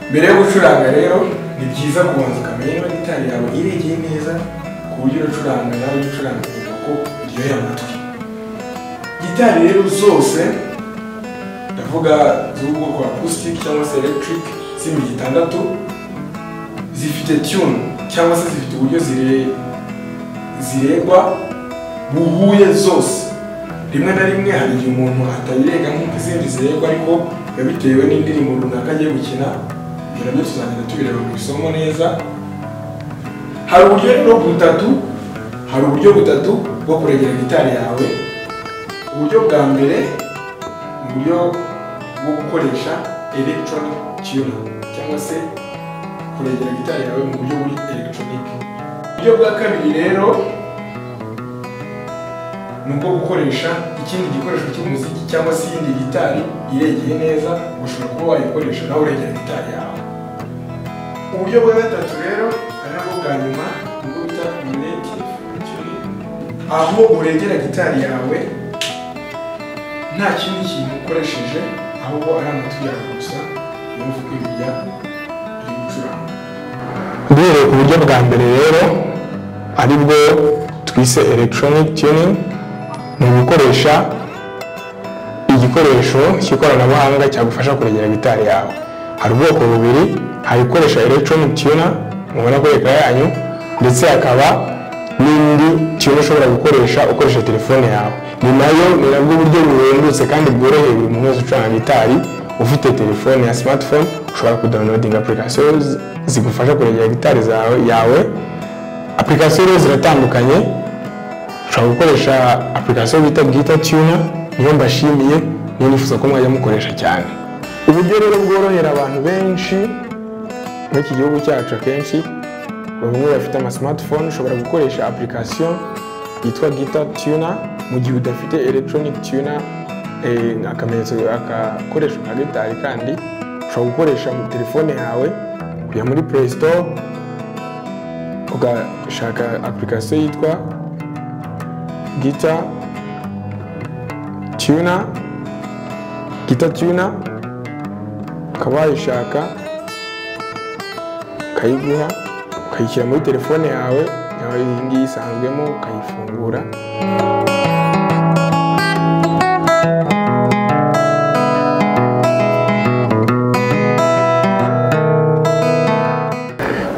Mbere yo gucuranga rero ni byiza kubanza ukamenya niba gitari yawe iregeye neza, ku buryo uracuranga nawe ucuranga kugira ko iryoheye amatwi. Gitari rero zose ndavuga z'ubwoko acoustic cyangwa se electric z'imirya itandatu zifite tune cyangwa se zifite uburyo ziregwa buhuye zose. Rimwe na rimwe hari igihe umuntu atayirega nk'uko izindi ziregwa, ariko biba bitewe n'indirimbo runaka agiye gukina. Ibyo nabyo tuzagenda tubireba mu isomo neza. Hari uburyo rero butatu, hari uburyo butatu bwo kuregera gitari yawe. Uburyo bwa mbere ni uburyo bwo gukoresha electronic tuner cyangwa se kuregera gitari yawe mu buryo buri electronic. Uburyo bwa kabiri rero ni ubwo gukoresha ikindi gikoresho cy'umuziki cyangwa se iyindi gitari iregeye neza, ushobora kuba wayikoresha nawe uregera gitari yawe. Uburyo bwa gatatu rero ari nabwo bwa nyuma, nibwo bita relative tuning, aho uregera gitari yawe nta kindi kintu ukoresheje, ahubwo ari amatwi yawe gusa yumva uko imirya iri gucuranga. Duhereye ku buryo bwa mbere rero aribwo twise electronic tuning, ni ugukoresha igikoresho cy'ikoranabuhanga cyagufasha kuregera gitari yawe. Hari ubwoko bubiri, hari gukoresha electronic tuner mubona kuri ekara yanyu, ndetse hakaba n'indi tuner ushobora gukoresha ukoresha telefone yawe. Ni nayo ni nabwo buryo buhendutse kandi bworoheye buri muntu wese ucuranga gitari. Ufite telefone ya smartphone ushobora kudownloadinga application zigufasha kuregera gitari yawe. Application rero ziratandukanye, ushobora gukoresha application bita Guitar Tuner, niyo mbashimiye, niyo nifuza ko mwajya mukoresha cyane. Uburyo rero bworohera abantu benshi muri iki gihugu cyacu, akenshi bamwe bafite ama smartphone, ushobora gukoresha application yitwa Guitar Tuner mu gihe udafite electronic tuner, akamenyetso akakoresho ka gitari. Kandi ushobora gukoresha mu telefone yawe, kujya muri Play Store ugashaka application yitwa Guitar Tuner, Guitar Tuner ukaba wayishaka ukayiguha ukayishyira muri telefone yawe, iyi ngiyi isanzwemo, ukayifungura.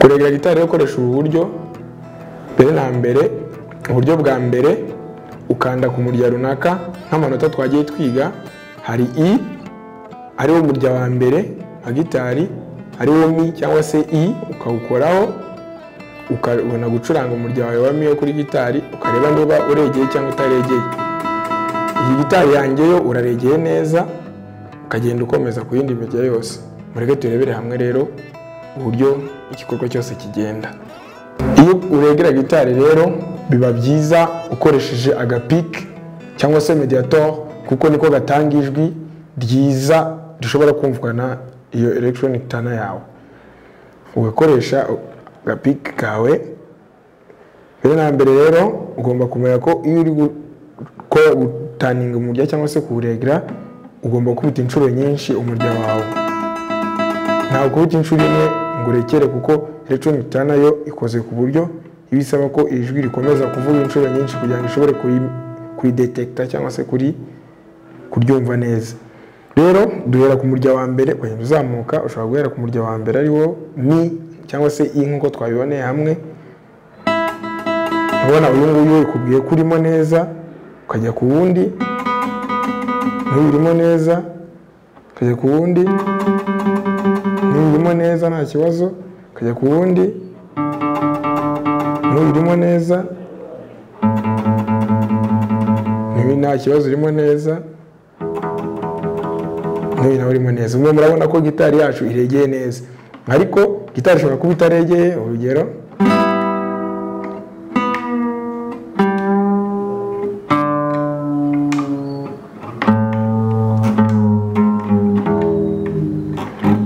Kuregera gitari rero ukoresha ubu buryo. Mbere na mbere, uburyo bwa mbere ukanda ku murya runaka nk'amanota twagiye twiga. Hari I ariwo murya wa mbere wa gitari, ariwo mi cyangwa se I, ukawukoraho ukabona gucuranga umurya wawe wa mi wo kuri gitari, ukareba niba uregeye cyangwa utaregeye. Iyi gitari yanjye yo uraregeye neza, ukagenda ukomeza ku yindi mirya yose. Mureke turebere hamwe rero uburyo igikorwa cyose kigenda. Iyo uregera gitari rero biba byiza ukoresheje agapiki cyangwa se mediator, kuko niko gatanga ijwi ryiza rishobora kumvwa na iyo electronic tuner yawe. Ugakoresha agapiki kawe. Mbere na mbere rero ugomba kumenya ko iyo uri gutaninga umurya cyangwa se kuwuregera, ugomba gukubita inshuro nyinshi umurya wawe. Ntabwo ukubita inshuro imwe ngo urekere, kuko electronic tuner yo ikoze ku buryo iba isaba ko ijwi rikomeza kuvuga inshuro nyinshi kugira ngo ishobore kuridetekita cyangwa se kuryumva neza. Rero duhera ku murya wa mbere ukagenda uzamuka. Ushobora guhera ku murya wa mbere ariwo mi cyangwa se i nk'uko twabiboneye hamwe. Ubona uyu nguyu ukubwiye ko urimo neza, ukajya ku wundi n'urimo neza, ukajya ku wundi n'urimo neza nta kibazo, ukajya ku wundi n'urimo neza nta kibazo, urimo neza n'uyu nawe urimo neza. Ubwo murabona ko gitari yacu iregeye neza, ariko gitari ishobora kuba itaregeye. Urugero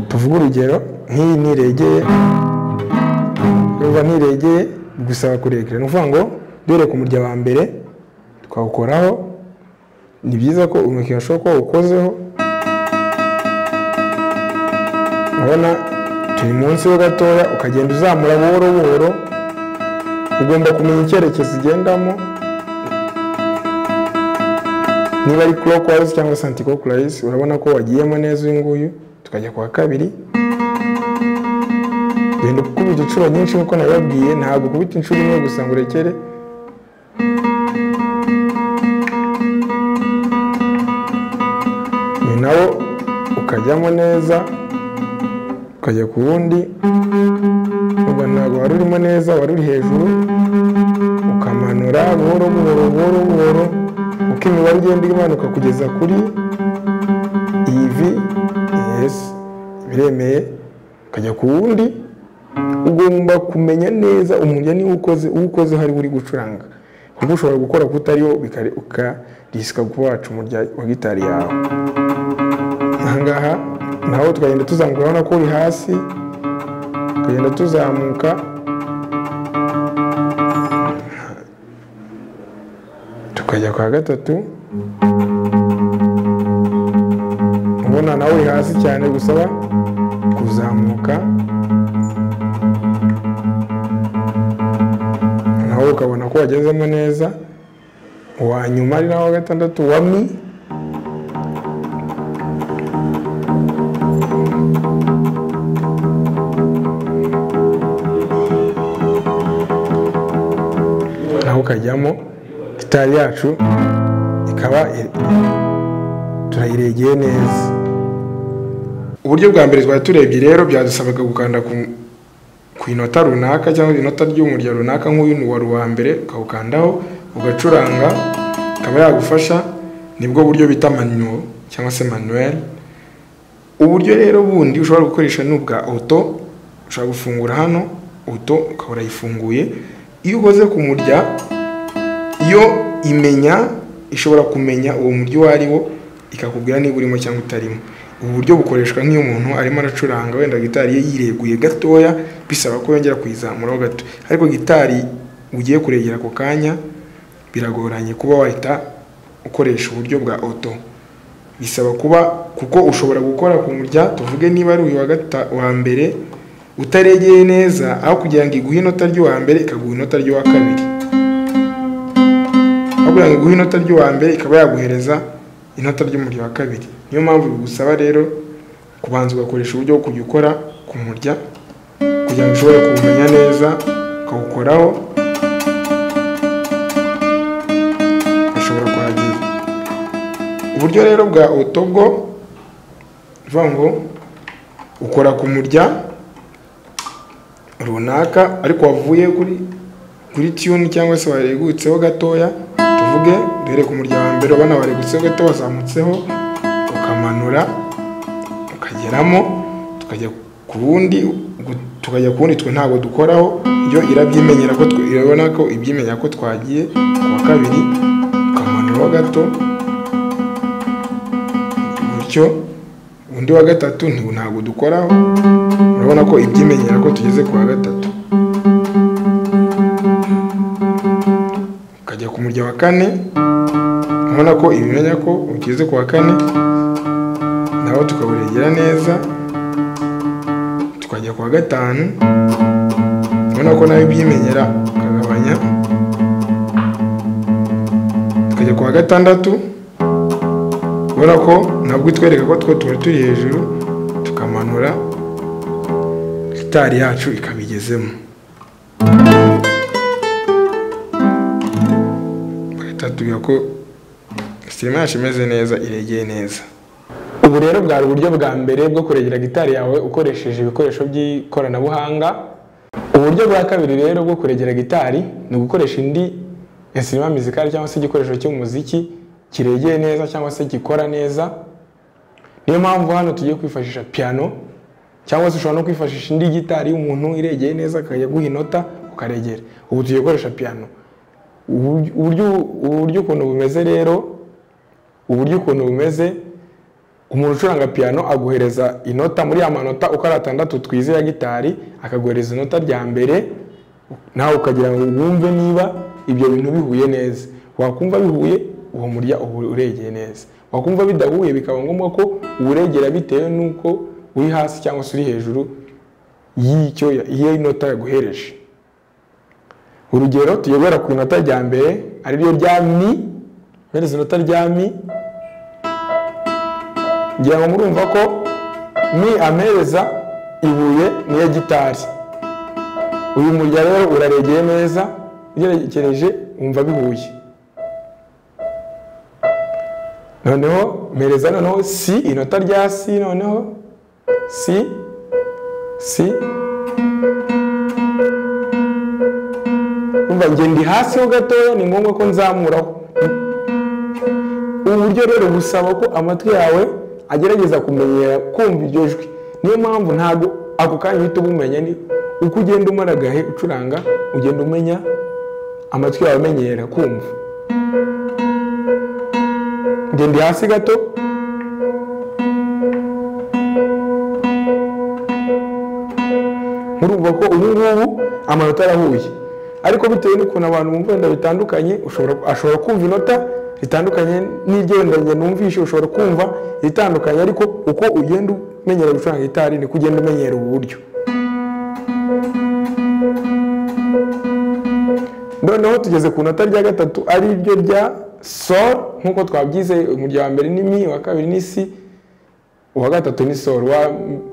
tuvuge urugero nk'iyi ntiregeye, urumva ntiregeye gusaba kuregera. Ni ukuvuga ngo duhere ku murya wa mbere twawukoraho. Ni byiza ko umukiriya ashobora kuba awukozeho. Urabona Turi munsi ho gatoya, ukagenda uzamura buhoro buhoro. Ugomba kumenya icyerekezo ugendamo, niba ari clockwise cyangwa se anti-clockwise. Urabona ko wagiyemo neza uyu nguyu. Tukajya kwa kabiri, genda ukubita inshuro nyinshi nk'uko nabibabwiye, ntabwo ukubita inshuro imwe gusa ngo urekere. Uyu nawo ukajyamo neza, ukajya ku wundi. Ubwo ntabwo wari urimo neza, wari uri hejuru, ukamanura buhoro buhoro buhoro buhoro, uko imibare igenda imanuka kugeza kuri iyi V. Yes, biremeye. Ukajya ku wundi. Ugomba kumenya neza umurya niba ukoze, uwukoze hari uri gucuranga, kuko ushobora gukora kutariwo ukarisika kuba waca umurya wa gitari yawe. Aha ngaha naho tukagenda tuzamuka, urabona ko uri hasi, tukagenda tuzamuka tukajya kwa gatatu. Ubona nawe uri hasi cyane, gusaba kuzamuka, nawe ukabona ko wagezemo neza. Uwa nyuma ari nawo wa gatandatu wa mi. Naho ukajyamo, gitari yacu ikaba turayiregeye neza. Uburyo bwa mbere twari turebye rero byadusabaga gukanda ku inota runaka cyangwa inota ry'umurya runaka, nk'uyu ni wari uwa mbere, ukawukandaho ugacuranga akaba yagufasha. Nibwo buryo bita manual cyangwa se manuel. Uburyo rero bundi ushobora gukoresha ni ubwa auto. Ushobora gufungura hano auto ukaba urayifunguye. Iyo ukoze ku murya, iyo imenya, ishobora kumenya uwo murya uwo ari wo, ikakubwira niba urimo cyangwa utarimo. Ubu buryo bukoreshwa nk'iyo umuntu arimo aracuranga wenda gitari ye yireguye gatoya, bisaba ko yongera kuyizamuraho gato, ariko gitari ugiye kuregera ako kanya biragoranye kuba wahita ukoresha uburyo bwa auto. Bisaba kuba, kuko ushobora gukora ku murya, tuvuge niba ari uyu wa mbere utaregeye neza, aho kugira ngo iguhe inota ry'uwa mbere ikaguha inota ry'uwa kabiri, aho kugira ngo iguhe inota ry'uwa mbere ikaba yaguhereza inota ry'umurya wa kabiri. Niyo mpamvu bigusaba rero kubanza ugakoresha uburyo bwo kujya ukora ku murya kugira ngo ushobore kuwumenya neza, ukawukoraho ushobora kuhagera. Uburyo rero bwa auto bwo bivuga ngo ukora ku murya runaka, ariko wavuye kuri tune cyangwa se waregutseho gatoya. Tuvuge duhere ku murya wa mbere, ubona waregutseho gato, wazamutseho, ukamanura ukageramo, tukajya ku wundi, tukajya ku wundi. Twe ntabwo dukoraho, yo irabyimenyera ko irabona ko ibyimenya ko twagiye ku wa kabiri, ukamanura gato gutyo. Undi wa gatatu ntabwo dukoraho, urabona ko ibyimenyera ko tugeze ku wa gatatu. Ukajya ku murya wa kane, urabona ko ibimenya ko ugeze ku wa kane, naho tukawuregera neza. Tukajya ku wa gatanu, urabona ko nawe ibyimenyera, ukagabanya. Tukajya ku wa gatandatu, ubona ko nabwo itwereka ko two tuba turi hejuru, tukamanura gitari yacu ikabigezemo. Bagahita batubwira ko sisiteme yacu imeze neza, iregeye neza. Ubu rero bwari uburyo bwa mbere bwo kuregera gitari yawe ukoresheje ibikoresho by'ikoranabuhanga. Uburyo bwa kabiri rero bwo kuregera gitari ni ugukoresha indi instrument musical cyangwa se igikoresho cy'umuziki kiregeye neza cyangwa se gikora neza. Niyo mpamvu hano tugiye kwifashisha piano, cyangwa se ushobora no kwifashisha indi gitari y'umuntu iregeye neza akajya guha inota ukaregera. Ubu tugiye gukoresha piano. Uburyo ukuntu bumeze rero, uburyo ukuntu bumeze, umuntu ucuranga piano aguhereza inota muri ya manota uko ari atandatu twize ya gitari, akaguhereza inota rya mbere, nawe ukagira ngo wumve niba ibyo bintu bihuye neza. Wakumva bihuye, uwo murya uregeye neza. Wakumva bidahuye, bikaba ngombwa ko uwuregera bitewe n'uko uri hasi cyangwa se uri hejuru y'icyo iyo inota yaguhereje. Urugero tuyobora ku inota rya mbere ari ryo rya mi, mpereza inota rya mi, ngira ngo murumva ko mi ampereza ibuye niya gitari. Uyu murya rero uraregeye neza, ugerekereje wumva bihuye. Noneho mpereza noneho si, inota rya si, noneho si, si. Umva nge ndi hasi ho gatoya, ni ngombwa ko nzamuraho. Ubu buryo rero busaba ko amatwi yawe agerageza kumenyera kumva iryo jwi. Niyo mpamvu ntago ako kanya uhita ubumenya, ni uko ugenda umara agahe ucuranga ugenda umenya, amatwi yawe amenyera kumva. Nge ndi hasi gato, murumva ko ubu ngubu amanota arahuye. Ariko bitewe n'ukuntu abantu bumva wenda bitandukanye, ashobora kumva inota ritandukanye n'iryo wenda njye numvishe, ushobora kumva ritandukanye, ariko uko ugenda umenyera gucuranga gitari niko ugenda umenyera ubu buryo. Noneho tugeze ku nota rya gatatu ari ryo rya sol, nk'uko twabyize umurya wa mbere ni mi, uwa kabiri ni si, uwa gatatu ni sol.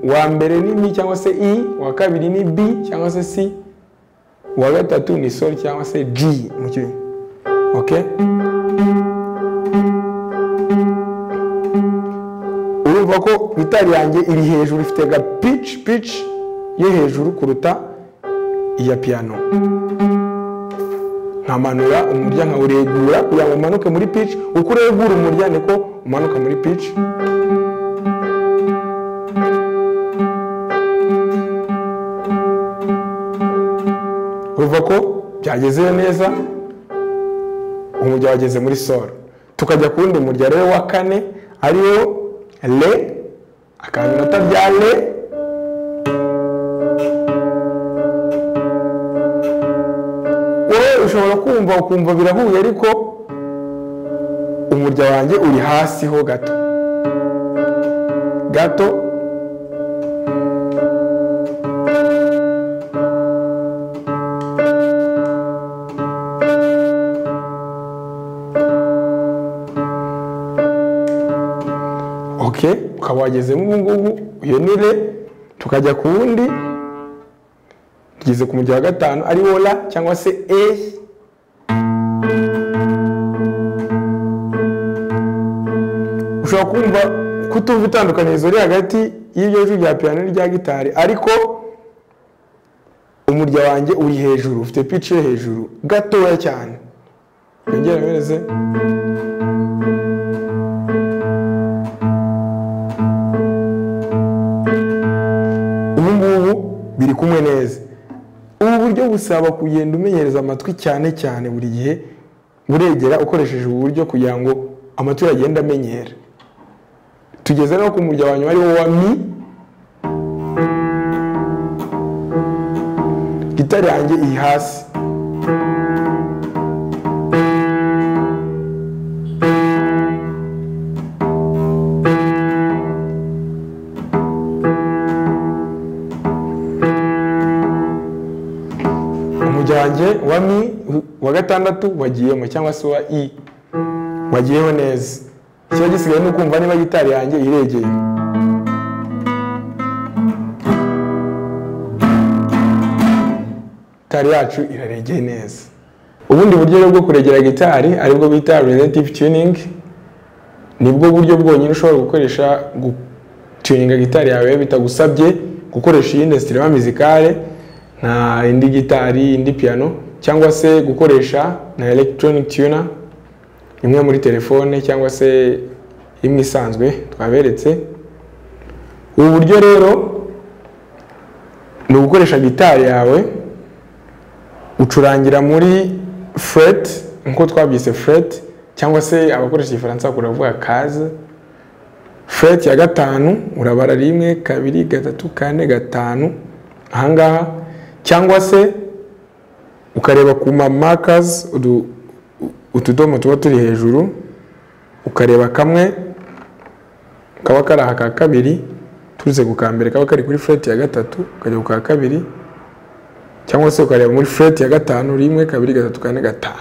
Uwa mbere ni mi cyangwa se i, uwa kabiri ni b cyangwa se c, uwa gatatu ni sol cyangwa se g mu kirimi. Okay? Urumva ko gitari yanjye iri hejuru, ifite ga pitch yo hejuru kuruta iya piano. Nkamanura umurya nkawuregura kugira ngo umanuke muri pitch. Uko uregura umurya niko umanuka muri pitch. Urumva ko byagezeyo neza, umurya wageze muri sol. Tukajya ku wundi murya rero wa kane ariwo le, akaba inota rya le. Wowe ushobora kumva ukumva birahuye, ariko umurya wanjye uri hasi ho gato gato. Okay, ukaba wagezemo ubu ngubu, iyo ni re. Tukajya ku wundi, tugeze ku murya wa gatanu ari wo la cyangwa se e. Ushobora kumva kutumva itandukanirizo riri hagati y'iryo jwi rya piano n'irya gitari, ariko umurya wanjye uri hejuru, ufite pitch yo hejuru gatoya cyane. Yongera mpereze. Ubu ngubu biri kumwe neza. Ubu buryo busaba kugenda umenyereza amatwi cyane cyane buri gihe uregera ukoresheje ubu buryo kugira ngo amatwi agende amenyera. Tugeze no ku murya wa nyuma ari wo wa mi. Gitari yanjye iri hasi. Umurya wanjye wa mi wa gatandatu wagiyemo cyangwa se wa i wagiyeho neza. Ikiba gisigaye ni ukumva niba gitari yanjye iregeye. Gitari yacu iraregeye neza. Ubundi buryo bwo kuregera gitari aribwo bita relative tuning, nibwo buryo bwonyine ushobora gukoresha gutuninga gitari yawe bitagusabye gukoresha iyindi instrument musicale nka indi gitari, indi piano, cyangwa se gukoresha na electronic tuner imwe muri telefone cyangwa se imwe isanzwe twaberetse. Ubu buryo rero ni ugukoresha gitari yawe ucurangira muri fret nkuko twabyise fret, cyangwa se abakoresha igifaransa bakunda kuvuga case. Fret ya gatanu urabara 1 2 3 4 5 ahangaha, cyangwa se ukareba ku ma markers utudomo tuba turi hejuru, ukareba kamwe kaba kari aha ka kabiri Turutse ku ka mbere kaba kari kuri fret ya 3 ukajya ku ka 2, cyangwa se ukareba muri fret ya 5, 1 2 3 4 5.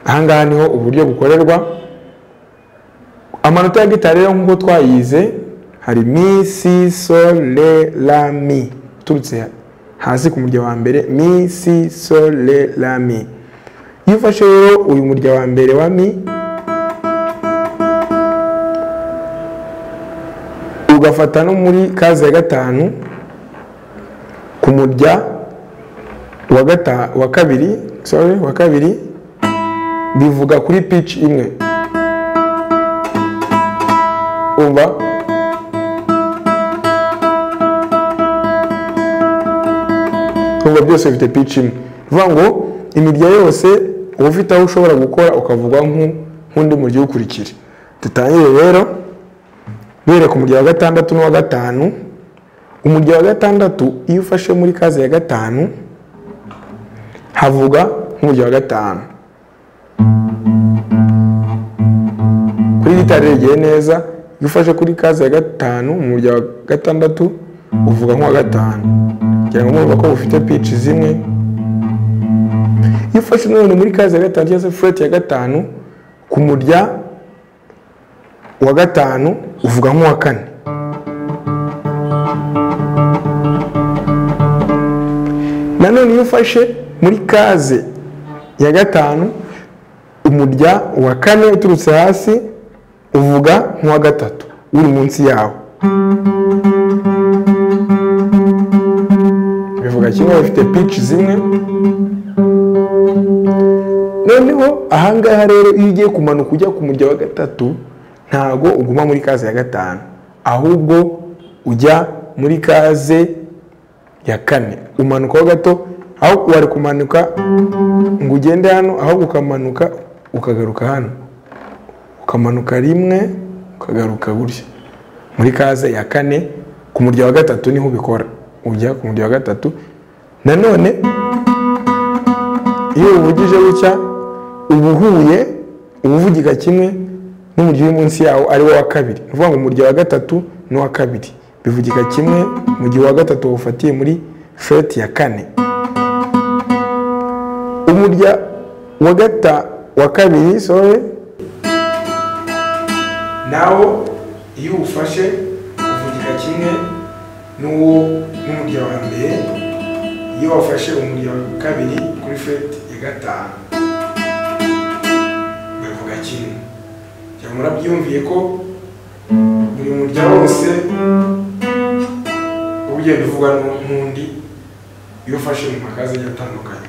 Ahangaha niho uburyo bukorerwa. Amanota ya gitari rero nk'uko twayize hari mi, si, sol, re, la, mi. Turutse hasi ku murya wa mbere mi, si, sol, re, la, mi. Iyo ufashe rero uyu murya wa mbere wa mi ugafata no muri kaze ya 5 ku murya wa kabiri, sorry, wa kabiri, bivuga kuri pitch imwe. Umva umva byose bifite pitch imwe. Bivuga ngo imirya yose uba ufite aho ushobora gukora ukavuga nk'undi murya ukurikira. Dutangire rero duhere ku murya wa 6 n'uwa 5. Umurya wa 6 iyo ufashe muri kaze ya 5 havuga nk'umurya wa 5. Kuri gitari regeye neza, iyo ufashe kuri kaze ya 5 umurya wa 6 uvuga nk'uwa 5. Kugira ngo murumva ko ufite pitch zimwe. Iyo ufashe none muri kaze ya 5 cyangwa se fret ya 5 ku murya wa 5 uvuga nk'uwa 4. Nanone iyo ufashe muri kaze ya 5 umurya wa 4 uturutse hasi uvuga nk'uwa 3 uri munsi yawo. Bivuga kimwe, bifite pitch zimwe. Noneho ahangaha rero iyo ugiye kumanuka ujya ku murya wa 3 ntago uguma muri kaze ya 5, ahubwo ujya muri kaze ya 4. Umanuka gato, aho wari kumanuka ngo ugende hano, aho ukamanuka ukagaruka hano, ukamanuka rimwe ukagaruka gutya muri kaze ya 4. Ku murya wa 3 niho ubikora, ujya ku murya wa 3. Nanone iyo uvugije gutya ubuhuye ubuvugika kimwe n'umurya uri munsi yawo ari wo wa 2. Ni ukuvuga ngo umurya wa 3 n'uwa 2 bivugika kimwe mu gihe uwa 3 wufatiye muri fret ya 4. Umurya wa 2, sorry, nawo iyo ufashe uvugika kimwe n'uwo n'umurya wa mbere. Iyo wafashe umurya wa 2 kuri fret ya 5 bivuga kimwe. Cyangwa murabyumviye ko buri murya wose ugenda uvuga n'undi iyo ufashe mu makaze atandukanye.